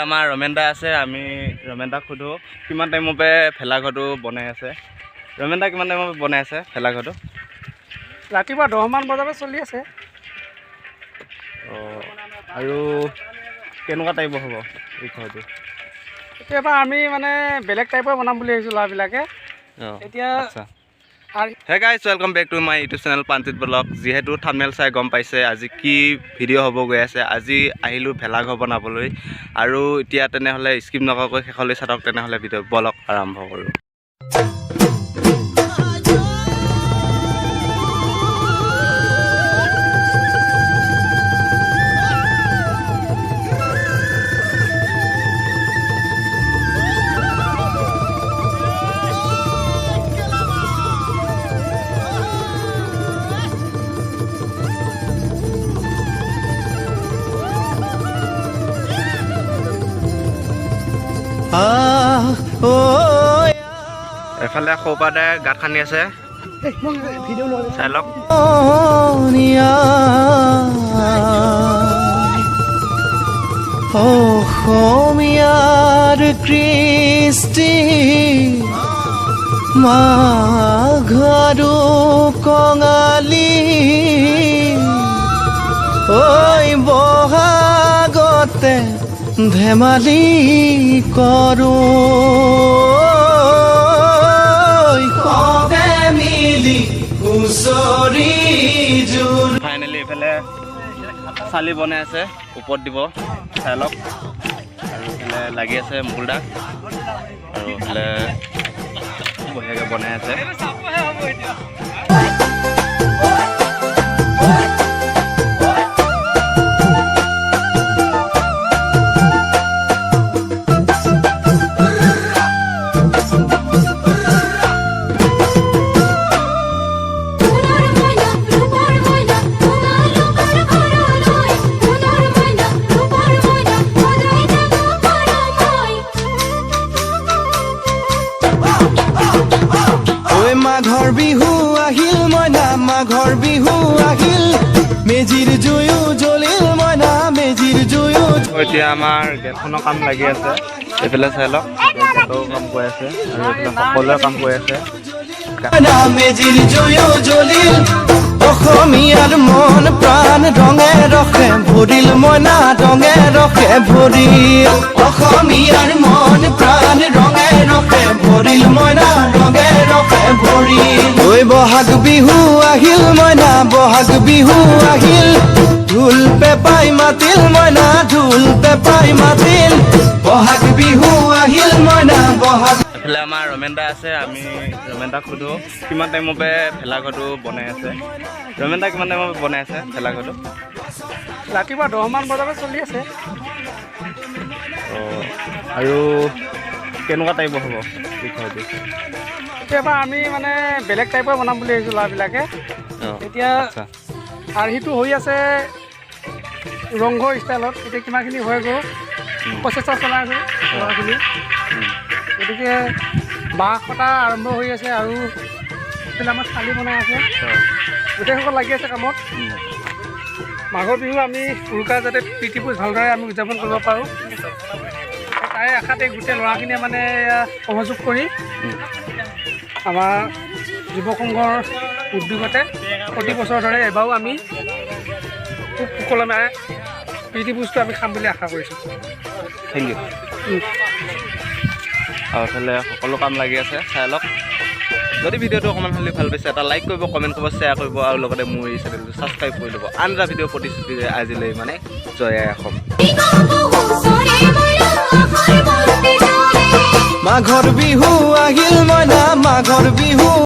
আমাৰ ৰমেন দা আছে। আমি ৰমেন দাক সোধোঁ, কিমান টাইমৰ পৰা ভেলাঘৰটো বনাই আছে? ৰমেন দা, কিমান টাইমৰ পৰা বনাই আছে ভেলাঘৰটো? ৰাতিপুৱা 10মান বজাৰ পৰা চলি আছে। অঁ, আৰু কেনেকুৱা টাইপৰ হ'ব এই ঘৰটো? কেতিয়াবা আমি মানে বেলেগ টাইপৰ বনাম বুলি ভাবিছোঁ ল'ৰাবিলাকে। এতিয়া আৰু Hey guys, welcome back to my YouTube channel Pranjit Vlog। যিহেতু থাম্বনেইল চাই গম পাইছে আজি কি ভিডিঅ' হ'ব গৈ আছে। আজি আহিলোঁ ভেলাঘৰ বনাবলৈ। আৰু এতিয়া তেনেহ'লে স্কিপ নকৰাকৈ শেষলৈ চাওক। তেনেহ'লে ভিডিঅ' বলক আৰম্ভ কৰোঁ। এফালে সৌপাদাই গাঁত খান্দি আছে, চাই লওক। অসমীয়াৰ কৃষ্টি মাঘ কঙালী, ঐ বহাগতে ধেমালি কৰোঁ, সবে মিলি হুঁচৰি জোৰ। ফাইনেলি এইফালে চালি বনাই আছে, ওপৰত দিব, চাই লওক। আৰু এইফালে লাগি আছে মুকুল দা। আৰু এইফালে বঢ়িয়াকৈ বনাই আছে। সোণৰ মইনা, ৰূপৰ মইনা, তোমালোকৰ ঘৰলৈ, সোণৰ মইনা, ৰূপৰ মইনা, সদায় যাব পাৰোঁ মই। ঐ মাঘৰ বিহু আহিল মইনা, মাঘৰ বিহু আহিল, মেজিৰ জুয়ো জ্বলিল মইনা, মেজিৰ জুয়ো। এতিয়া আমাৰ গেটখনৰ কাম লাগি আছে। এইফালে চাই লওক, গেটৰ কাম কৰি আছে আৰু এইফালে সকলোৱে কাম কৰি আছে। মইনা, মেজিৰ জুয়ো জ্বলিল, অসমীয়াৰ মন প্ৰাণ ৰঙে ৰসে ভৰিল মইনা, ৰঙে ৰসে ভৰিল। অসমীয়াৰ মন প্ৰাণ ৰঙে ৰসে ভৰিল মইনা, ৰঙে ৰসে ভৰিল। ঐ বহাগ বিহু আহিল মইনা, বহাগ বিহু আহিল, ঢোল পেপাই মাতিল মইনা, ঢোল পেপাই মাতিল। বহাগ বিহু আহিল মইনা, বহাগ এইফালে আমাৰ ৰমেন দা আছে। আমি ৰমেন দাক সোধোঁ, কিমান টাইমৰ পৰা ভেলাঘৰটো বনাই আছে? ৰমেন দা, কিমান টাইমৰ পৰা বনাই আছে ভেলাঘৰটো? ৰাতিপুৱা 10মান বজাৰ পৰা চলি আছে। অঁ, আৰু কেনেকুৱা টাইপৰ হ'ব এই ঘৰটো? কেতিয়াবা আমি মানে বেলেগ টাইপৰ বনাম বুলি ভাবিছোঁ ল'ৰাবিলাকে। এতিয়া আৰ্হিটো হৈ আছে ৰংঘৰ ষ্টাইলত। এতিয়া কিমানখিনি হৈ গ'ল, প্ৰচেষ্টা চলাই আছোঁ ল'ৰাখিনি। গতিকে বাঁহ কটা আৰম্ভ হৈ আছে আৰু এইফালে আমাৰ চালি বনাই আছে। গোটেইসকল লাগি আছে কামত। মাঘৰ বিহু আমি উৰুকা যাতে প্ৰীতিভোজ ভালদৰে আমি উদযাপন কৰিব পাৰোঁ, তাৰে আশাতে গোটেই ল'ৰাখিনিয়ে মানে সহযোগ কৰি আমাৰ যুৱ সংঘৰ উদ্যোগতে প্ৰতি বছৰৰ দৰে এবাৰো আমি খুব সুকলমে প্ৰীতিভোজটো আমি খাম বুলি আশা কৰিছোঁ। Thank U. আৰু এইফালে সকলো কাম লাগি আছে, চাই লওক। যদি ভিডিঅ'টো অকণমান হ'লেও ভাল পাইছে, এটা লাইক কৰিব, কমেণ্ট কৰিব, শ্বেয়াৰ কৰিব আৰু লগতে মোৰ এই চেনেলটো ছাবস্ক্ৰাইব কৰি ল'ব। আন এটা ভিডিঅ' প্ৰতিশ্ৰুতিৰে আজিলৈ মানে জয় আই অসম। হুঁচৰি মইনা, আশাৰ বন্তি জ্বলে। মাঘৰ বিহু আহিল মইনা, মাঘৰ বিহু।